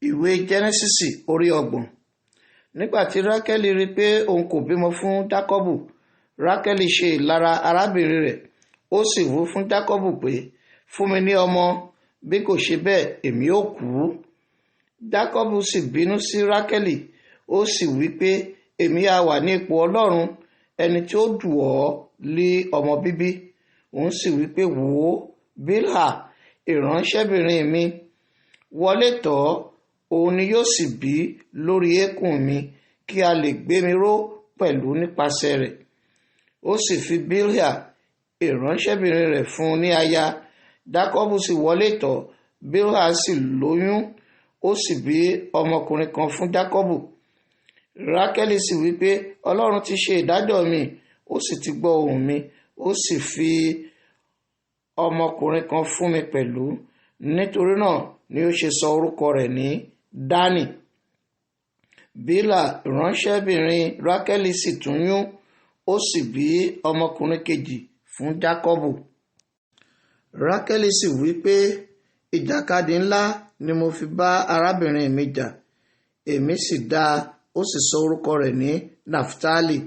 Ìwé Jẹ́nẹ́sísì orí 30. Nígbà tí Rákẹ́lì rí pé òun kò bímọ fún Jákọ́bù, Rákẹ́lì ṣe ìlara arábìnrin rẹ̀, ó sì wí fún Jákọ́bù pé, "Fún mi ní ọmọ, bí kò ṣe bẹ́ẹ̀ èmi ó kú." Jákọ́bù sì bínú sí Rákẹ́lì, ó sì wí pé, "Èmi ha wà ní ipò Ọlọ́run, ẹni tí ó dù ọ́ lé ọmọ bíbí." Òun sì wí pé, "Wò ó, Bílhà, ìránṣẹ́bìnrin mi, wọlé tọ̀ ọ́, òun ni yóò sì bí lórí eékún mi, kí a lè gbé mi ró pẹ̀lú nípasẹ̀ rẹ̀." Ó sì fi Bílhà, ìránṣẹ́bìnrin rẹ̀ fún un ní aya. Jákọ́bù sì wọlé tọ̀, Bílhà sì lóyún, ó sì bí ọmọkùnrin kan fún Jákọ́bù. Rákẹ́lì sì wí pé, "Ọlọ́run ti ṣe ìdájọ́ mi, ó sì ti gbọ́ ohùn mi, ó sì fi ọmọkùnrin kan fún mi pẹ̀lú." Nítorí náà ni ó ṣe sọ orúkọ rẹ̀ ní Dánì. Bílhà ìránṣẹ́bìnrin Rákẹ́lì sì tún yún, ó sì bí ọmọkùnrin kejì fún Jákọ́bù. Rákẹ́lì sì wí pé, "Ìjàkadì ńlá ni mo fi bá arábìnrin mi jà, èmi sì dá a." Ó sì sọ orúkọ rẹ̀ ní Naftali.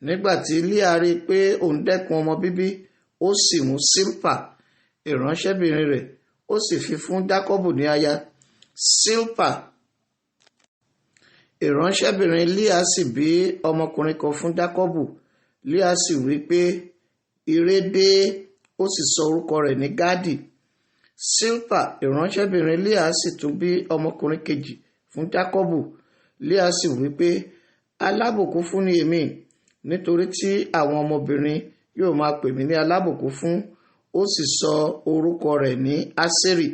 Nígbà tí Líà rí i pé òun dẹ́kun ọmọ bíbí, ó sì mú Sílpà, ìránṣẹ́bìnrin rẹ̀, ó sì fi fún Jákọ́bù ní aya. Sílpà, ìránṣẹ́bìnrin Líà sì bí ọmọkùnrin kan fún Jákọ́bù. Líà sì wí pé, "Ire dé," ó sì sọ orúkọ rẹ̀ ní Gádì. Sílpà, ìránṣẹ́bìnrin Líà sì tún bí ọmọkùnrin kejì fún Jákọ́bù. Líà sì wí pé, "Alábùkún fún ni èmi, nítorí tí àwọn ọmọbìnrin yóò máa pè mí ní alábùkún fún." Ó sì sọ orúkọ rẹ̀ ní Ásérì.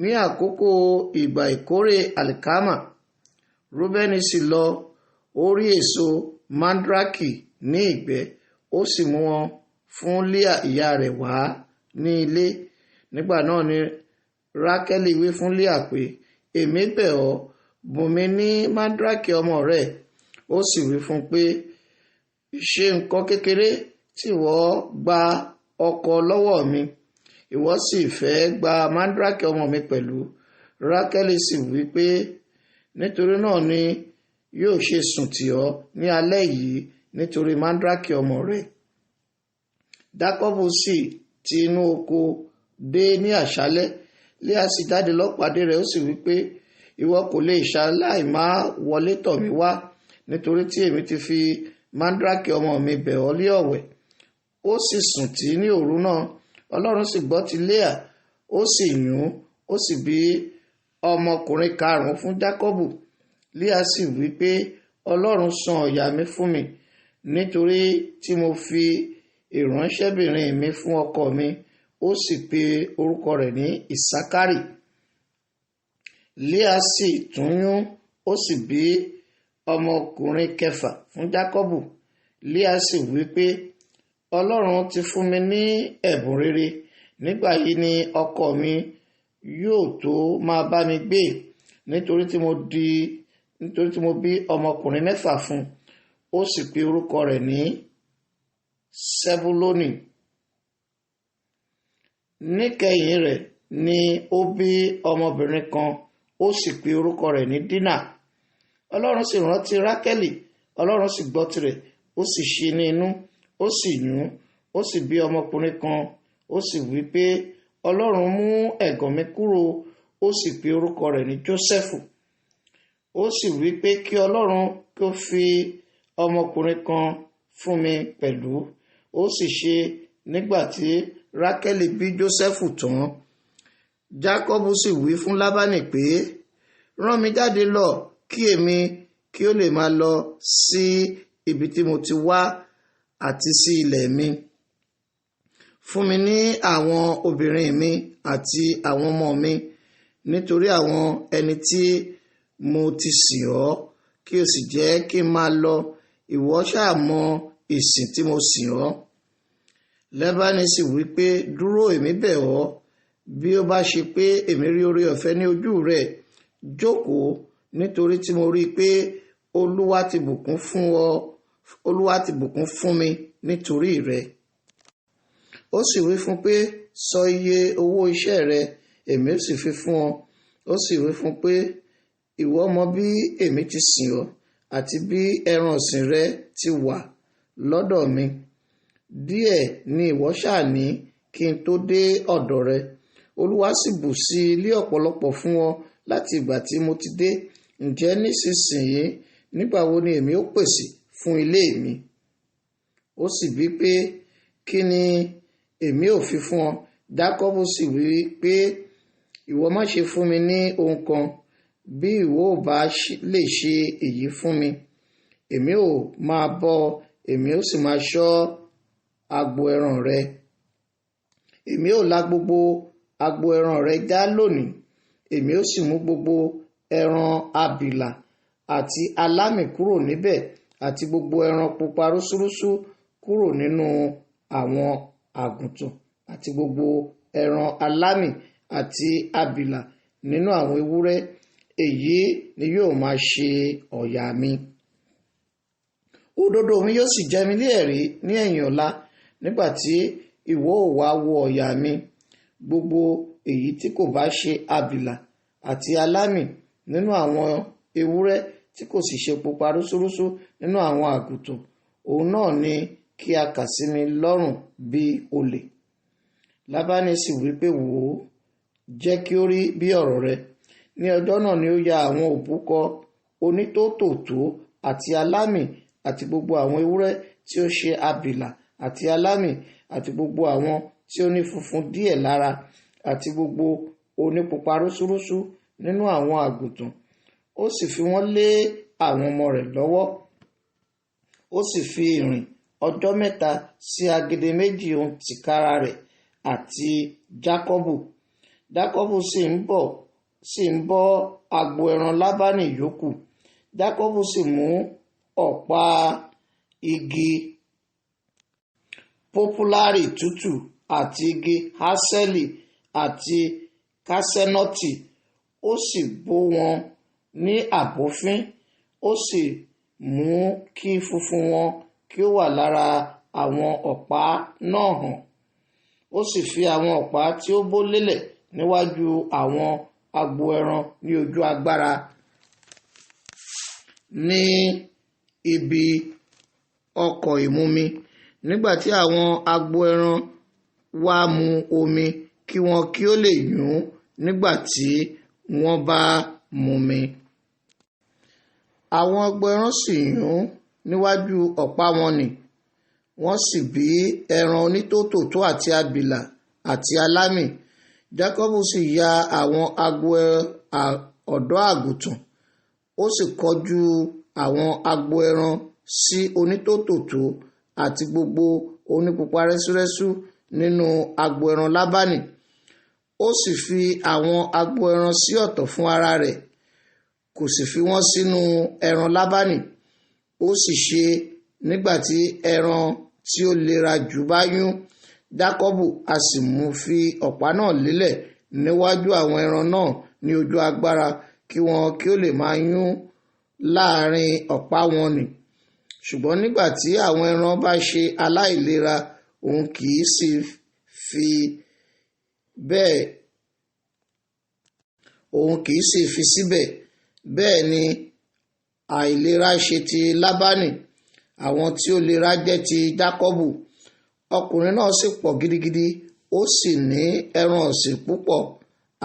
Ní àkókò ìgbà ìkórè àlìkámà, Rúbẹ́nì sì lọ, ó rí èso mandraki ní ìgbẹ́, ó sì mú wọn fún Líà ìyá rẹ̀ wá ní ilé. Nígbà náà ni Rákẹ́lì wí fún Líà pé, "Èmi bẹ̀ ọ́, bùn mi ní mandraki ọmọ rẹ." Ó sì wí fún un pé, "Ṣe nǹkan kékeré tí ìwọ gba ọkọ lọ́wọ́ mi, ìwọ sì fẹ́ gba mandraki ọmọ mi pẹ̀lú." Rákẹ́lì sì wí pé, "Nítorí náà ni yóò ṣe sùn tì ọ́ ní alẹ́ yìí nítorí mandraki ọmọ rẹ." Jákọ́bù sì ti inú oko dé ní àṣálẹ́. Líà sì jáde lọ pàdé rẹ̀, ó sì wí pé, "Ìwọ kò lè ṣaláì má wọlé tọ̀ mí wá, nítorí tí èmi ti fi mandraki ọmọ mi bẹ̀ ọ́ lé ọ̀wẹ̀." Ó sì sùn tì í ní òru náà. Ọlọ́run sì gbọ́ ti Líà, ó sì yún, ó sì bí ọmọkùnrin karùn-ún fún Jákọ́bù. Líà sì wí pé, "Ọlọ́run san ọ̀yà mi fún mi, nítorí tí mo fi ìránṣẹ́bìnrin mi fún ọkọ mi." Ó sì pe orúkọ rẹ̀ ní Ìsákárì. Líà sì tún yún, ó sì bí ọmọkùnrin kẹfà fún Jákọ́bù. Líà sì wí pé, "Ọlọ́run ti fún mi ní ẹ̀bùn rere, nígbà yìí ni ọkọ mi yóò tó máa bá mi gbé, nítorí tí mo bí ọmọkùnrin mẹ́fà fún un." Ó sì pe orúkọ rẹ̀ ní Sebulónì. Níkẹyìn rẹ̀ ni ó bí ọmọbìnrin kan, ó sì pe orúkọ rẹ̀ ní Dínà. Ọlọ́run sì rántí Rákẹ́lì, Ọlọ́run sì gbọ́ tirẹ̀, ó sì ṣí ní inú, ó sì yún, ó sì bí ọmọkùnrin kan, ó sì wí pé, "Ọlọ́run mú ẹ̀gàn mi kúrò." Ó sì pe orúkọ rẹ̀ ní Jósẹ́fù. Ó sì wí pé, "Kí Ọlọ́run kí ó fi ọmọkùnrin kan fún mi pẹ̀lú." Ó sì ṣe nígbà tí Rákẹ́lì bí Jósẹ́fù tán. Jákọ́bù sì wí fún Lábánì pé, "Rán mi jáde lọ, kí èmi kí ó lè máa lọ sí ibi tí mo ti wá àti sí ilẹ̀ mi. Fún mi ní àwọn obìnrin mi àti àwọn ọmọ mi, nítorí àwọn ẹni tí mo ti sìn ọ́, kí o sì jẹ́ kí n máa lọ, ìwọ ṣáà mọ ìsìn tí mo sìn ọ́." Lábánì sì wí pé, "Dúró, èmi bẹ̀ ọ́, bí ó bá ṣe pé èmi rí oore ọ̀fẹ́ ní ojú rẹ, jókòó, nítorí tí mo rí i pé Olúwa ti bùkún fún ọ, Olúwa ti bùkún fún mi nítorí rẹ." Ó sì wí fún pé, "Sọ iye owó iṣẹ́ rẹ, èmi ó sì fi fún ọ." Ó sì wí fún pé, ìwọ mọ bí èmi ti sìn ọ́ àti bí ẹran ọ̀sìn rẹ ti wà lọ́dọ̀ mi. Díẹ̀ ni ìwọ ṣáà ní kí n tó dé ọ̀dọ̀ rẹ. Olúwa sì bù sí i lé ọ̀pọ̀lọpọ̀ fún ọ láti ìgbà tí mo ti dé. Ǹjẹ́ nísinsìnyí nígbà wo ni èmi ó pèsè fún ilé mi? Ó sì bí pé, kí ni èmi ò fi fún ọ? Jákọ́bù sì wí pé, ìwọ má ṣe fún mi ní ohun kan, bí ìwọ ò bá lè ṣe èyí fún mi. Èmi ò máa bọ́, èmi ò sì máa ṣọ́ agbo ẹran rẹ. Èmi ò la gbogbo agbo ẹran rẹ já lónìí, èmi ò sì mú gbogbo ẹran abìlà àti alámì kúrò níbẹ̀, àti gbogbo ẹran pupa rúsúrúsú kúrò nínú àwọn àgùntàn, àti gbogbo ẹran alámì àti abìlà nínú àwọn ewúrẹ́. Èyí ni yóò máa ṣe ọ̀yà mi. Òdodo mi yóò sì jẹ́ mi ní ẹ̀rí ní ẹ̀yìn ọ̀la, nígbà tí ìwọ ò wá wo ọ̀yà mi. Gbogbo èyí tí kò bá ṣe abìlà àti alámì nínú àwọn ewúrẹ́, tí kò sì ṣe pupa rúsúrúsú nínú àwọn àgùntàn, òun náà ni kí a kà sí mi lọ́rùn bí olè. Lábánì sì wí pé, wò ó, jẹ́ kí ó rí bí ọ̀rọ̀ rẹ. Ní ọjọ́ náà ni ó ya àwọn òbúkọ onítòtòtó àti alámì àti gbogbo àwọn ewúrẹ́ tí ó ṣe abìlà àti alámì àti gbogbo àwọn tí ó ní funfun díẹ̀ lára àti gbogbo onípupa rúsúrúsú nínú àwọn àgùntàn. Ó sì fi wọ́n lé àwọn ọmọ rẹ̀ lọ́wọ́. Ó sì fi ìrìn ọjọ́ mẹ́ta sí agede méjì ohun tìkára rẹ̀ àti Jákọ́bù. Jákọ́bù sì ń bọ́ agbo ẹran Lábánì yòókù. Jákọ́bù sì mú ọ̀pá igi pọ́púlárì tútù àti igi haseli àti kásẹ́nọ́tì, ó sì bó wọn ní àbófín, ó sì mú kí funfun wọn kí ó wà lára àwọn ọ̀pá náà hàn. Ó sì fi àwọn ọ̀pá tí ó bó lélẹ̀ níwájú àwọn agbo ẹran ní ojú agbára ní ibi ọkọ̀ ìmumi. Nígbà tí àwọn agbo ẹran wá mu omi, kí wọn kí ó lè yún nígbà tí wọ́n bá mumi. Àwọn agbo ẹran sì yún níwájú ọ̀pá wọn nì, wọ́n sì bí ẹran onítòtòtó àti abìlà àti alámì. Jákọ́bù sì ya àwọn agbo ọ̀dọ́ àgùntàn, ó sì kọjú àwọn agbo ẹran sí onítòtòtó àti gbogbo onípupa rẹ́súrẹ́sú nínú agbo ẹran Lábánì. Ó sì fi àwọn agbo ẹran sí ọ̀tọ̀ fún ara rẹ̀, kò sì fi wọ́n sínú ẹran Lábánì. Ó sì ṣe nígbà tí ẹran tí ó lera jù bá yún, Jákọ́bù a sì mú fi ọ̀pá náà lélẹ̀ níwájú àwọn ẹran náà ní ojú agbára, kí wọn kí ó lè máa yún láàrin ọ̀pá wọn nì. Ṣùgbọ́n nígbà tí àwọn ẹran bá ṣe aláìlera, òun kì í sì fi bẹ́ẹ̀, òun kì í sì fi síbẹ̀. Bẹ́ẹ̀ ni àìlera ṣe ti Lábánì, àwọn tí ó lera jẹ́ ti Jákọ́bù. Ọkùnrin náà sì pọ̀ gidigidi, ó sì ní ẹran ọ̀sìn púpọ̀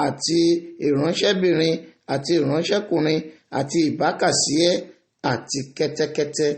àti ìránṣẹ́bìnrin àti ìránṣẹ́kùnrin àti ìbákasíẹ́ àti kẹ́tẹ́kẹ́tẹ́.